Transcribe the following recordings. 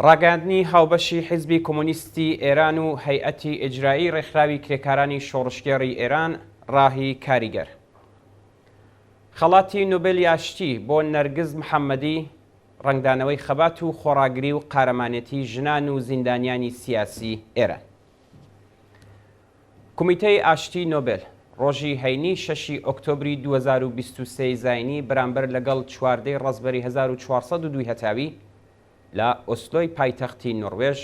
ڕاگەیاندنی هاوبەشی حیزبی کۆمۆنیستی ئێران و هەیئەتی ئیجرایی ڕێکخراوی کرێکارانی شۆڕشگێڕی ئێران ڕاهی کاریگەر. خەڵاتی نۆبێلی ئاشتی بۆ نەرگز محەممەدی ڕەنگدانەوەی خەبات و خۆڕاگری و قارەمانێتی ژنان و زیندانیانی سیاسی ئێران. کومیتەی ئاشتی نۆبێل، ڕۆژی هەینی شەشی ئۆکتۆبری 2023 زاینی بەرامبەر لەگەڵ چواردەی ڕەزبەری 1402 هەتاوی لە ئۆسلۆی پایتەختی نۆڕوێژ،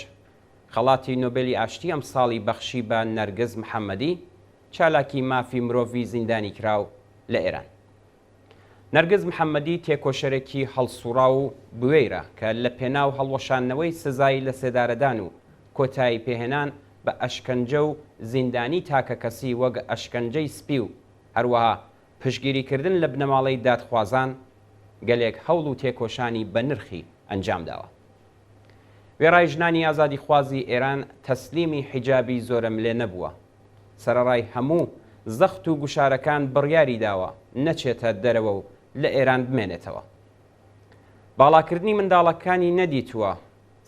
خەڵاتی نۆبێلی ئاشتی ئەمساڵی بەخشی بە نەرگز محەممەدی، چالاکی مافی مرۆڤی زیندانیکراو لە ئێران. نەرگز محەممەدی تێکۆشەرێکی هەڵسووڕاو و بوێرە کە لە پێناو هەڵوەشاندنەوەی سزای لەسێدارەدان و کۆتایی پێهێنان بە ئەشکەنجە و زیندانی تاکەکەسی وەک ئەشکەنجەی سپی و هەروەها پشتگیریکردن لە بنەماڵەی دادخوازان گەلێک هەوڵ و تێکۆشانی بەنرخی ئەنجامداوە. وێڕای ژنانی ئازادیخوازی ئێران تەسلیمی حیجابی زۆرەملێ نەبووە. سەرەڕای هەموو زەخت و گوشارەکان بڕیاری داوە نەچێتە دەرەوە و لە ئێران بمێنێتەوە. باڵاکردنی منداڵەکانی نەدیتووە،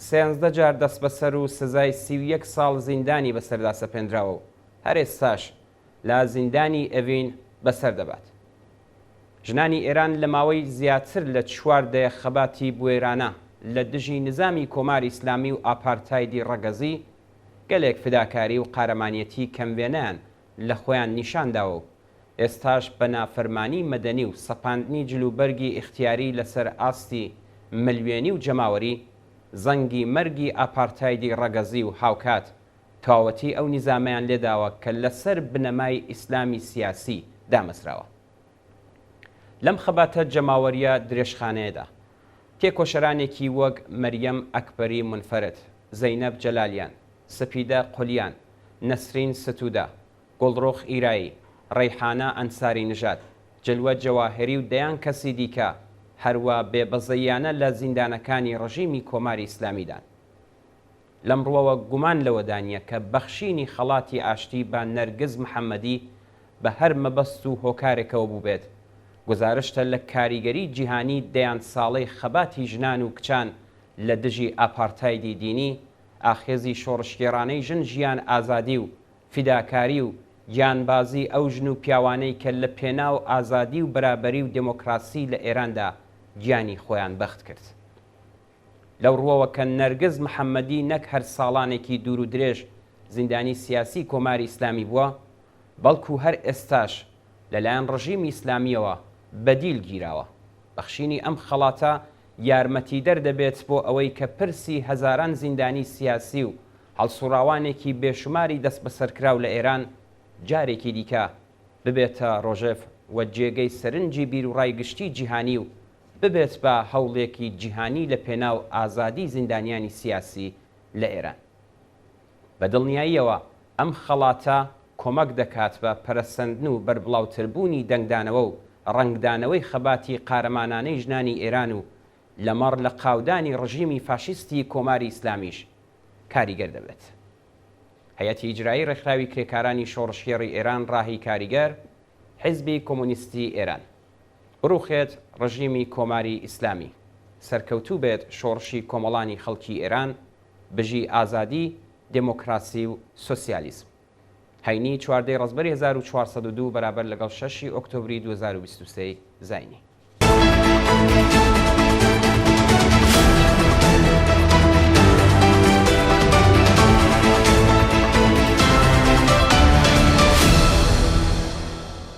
سێنزدە جار دەستبەسەر و سزای 31 ساڵ زیندانی بەسەردا سەپێندراوە و هەر ئێستاش لە زیندانی ئێڤین بەسەر دەبات. ژنانی ئێران لە ماوەی زیاتر لە چوار دەیە خەباتی بوێرانە لە دژی نزامی کۆماری ئیسلامی و ئاپارتایدی ڕەگەزی، گەلێک فداکاری و قارەمانیەتی کەموێنەیان لە خۆیان نیشان داوە و ئێستاش بە نافەرمانی مەدەنی و سەپاندنی جلوبەرگی ئیختیاری لەسەر ئاستی ملیۆنی و جەماوەری، زەنگی مەرگی ئاپارتایدی ڕەگەزی و هاوکات تەواوەتی ئەو نیزامەیان لێداوە کە لەسەر بنەمای ئیسلامی سیاسی دامەزراوە. لەم خەباتە جەماوەرییە درێژخانەیەدا، تێکۆشەرانێکی وەک مەریەم ئەکبەری مونفەرد، زەینەب جەلالیان، سپیدە قولیان، نەسرین ستودە، گوڵڕوخ ئیرایی، ڕەیحانە ئەنساری نژاد، جلوە جەواهری و دەیان کەسی دیکە هەروا بێبەزەییانە لە زیندانەکانی ڕژیمی کۆماری ئیسلامیدان. لەم ڕووەوە گومان لەوەدا نییە کە بەخشینی خەڵاتی ئاشتی بە نەرگز محەمەدی بە هەر مەبەست و هۆکارێکەوە بووبێت، گوزارشتە لە کاریگەری جیهانی دەیان ساڵەی خەباتی ژنان و کچان لە دژی ئاپارتایدی دینی، ئاخێزی شۆڕشگێڕانەی ژن ژیان ئازادی و فیداکاری و گیانبازی ئەو ژن و پیاوانەی کە لە پێناو ئازادی و بەرابەری و دێمۆکراسی لە ئێراندا گیانی خۆیان بەخت کرد. لەو ڕووەوە کە نەرگز محەممەدی نەک هەر ساڵانێکی دوور و درێژ زیندانی سیاسی کۆماری ئیسلامی بووە، بەڵکوو هەر ئێستاش لە لایەن ڕژیمی ئیسلامییەوە بە دیل گیراوە. بەخشینی ئەم خەڵاتە یارمەتیدەر دەبێت بۆ ئەوەی کە پرسی هەزاران زیندانی سیاسی و هەڵسووڕاوانێکی بێشوماری دەستبەسەرکراو لە ئێران جارێکی دیکە ببێتە ڕۆژەڤ و جێگەی سەرنجی بیروڕای گشتی جیهانی و ببێت بە هەوڵێکی جیهانی لە پێناو ئازادی زیندانیانی سیاسی لە ئێران. بە دڵنیاییەوە ئەم خەڵاتە کۆمەک دەکات بە پەرەسەندن و بەربڵاوتربوونی دەنگدانەوە و ڕەنگدانەوەی خەباتی قارەمانانەی ژنانی ئێران و لەمەڕ لە قاودانی ڕژیمی فاشیستی کۆماری ئیسلامیش کاریگەر دەبێت. هەیئەتی ئیجرایی ڕێکخراوی کرێکارانی شۆڕشگێڕی ئێران ڕاهی کاریگەر، حیزبی کۆمۆنیستی ئێران. بڕوخێت ڕژیمی کۆماری ئیسلامی. سەرکەوتوو بێت شۆڕشی کۆمەڵانی خەڵکی ئێران، بژی ئازادی، دێمۆکراسی و سۆسیالیزم. هەینی چواردەی ڕەزبەری 1402 بەرابەر لەگەڵ شەشی ئۆکتۆبری 2023 زاینی.